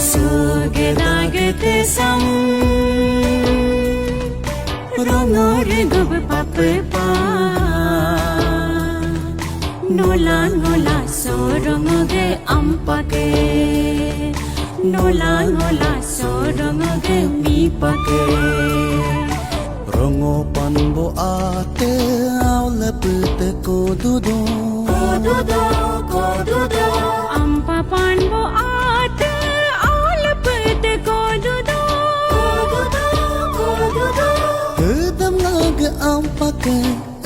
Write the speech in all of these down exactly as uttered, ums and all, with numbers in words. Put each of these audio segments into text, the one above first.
Sogedagete sam rongor gub papepa. Nola nola sorongoge ampake. Nola nola sorongoge mipake. Rongo panbo ate aule pete kodudo. Kodudo, kodudo. Ampa panbo ate aule pete kodudo. Kodudo, kodudo. Hedam lage ampake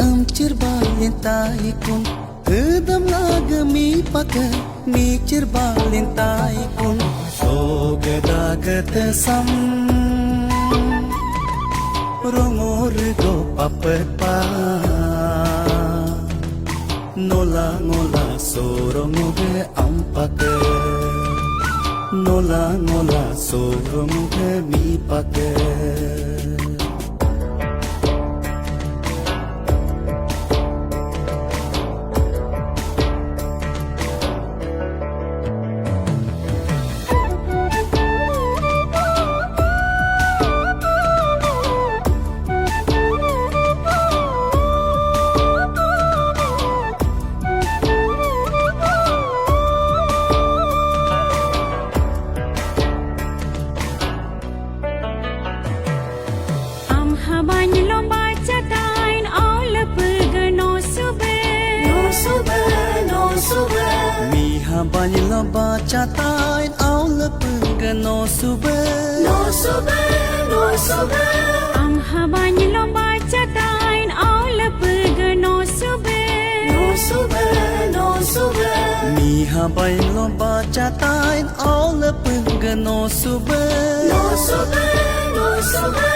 amchir balin taikun. Hedam lage mipake michir balin taikun. Sogedagete sam rongor go papepa. Nola ngola sorongoge ampake. Nola ngola sorongoge mipake. Am haban lomba chatain aule pege no sube. No sube, no sube. Mi haban lomba chatain aule pege no sube. No sube, no sube. Am haban lomba chatain aule pege no sube. No sube, no sube. Mi haban lomba chatain aule pege no sube. No sube, no sube.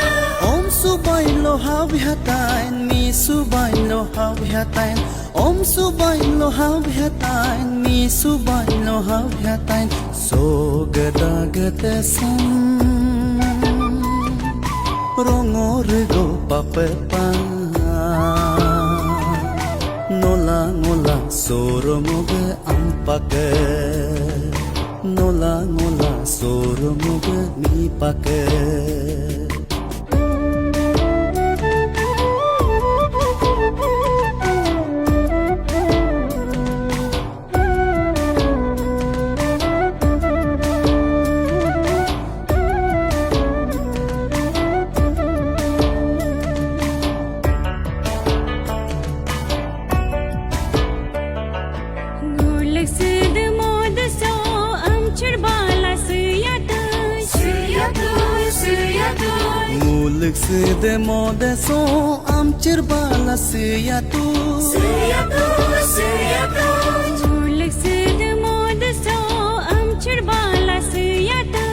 Om subai lo hawi hatain, mi subai lo hawi hatain. Om subai lo hawi hatain, mi subai lo hawi hatain. Sogedagete sam rongor go papepa. Nola ngola sorongoge ampake. Nola ngola sorongoge mipake. Ngulek sede mode so amchir bala suyatu. Suyatu, suyatu. Ngulek sede mode so amchir bala suyatu. Suyatu, suyatu. Ngulek sede mode so amchir bala suyatu.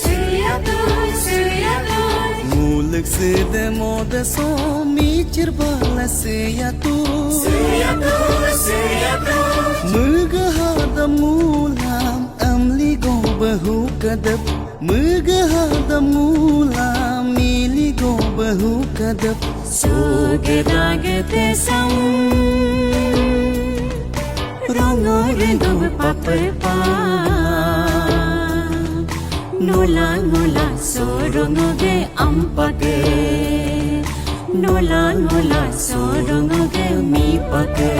Suyatu, suyatu. Ngulek sede mode so michir bala suyatu. Suyatu, suyatu. Mege hadam ngulam amli go behu kedep. Mege hadam ngulam mili go behu kedep. Sogedagete sam rongor go papepa. Nola nola sorongoge ampake. Nola nola sorongoge mipake.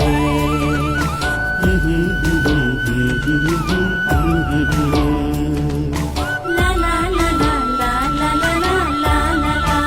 La la la la la la la la la la.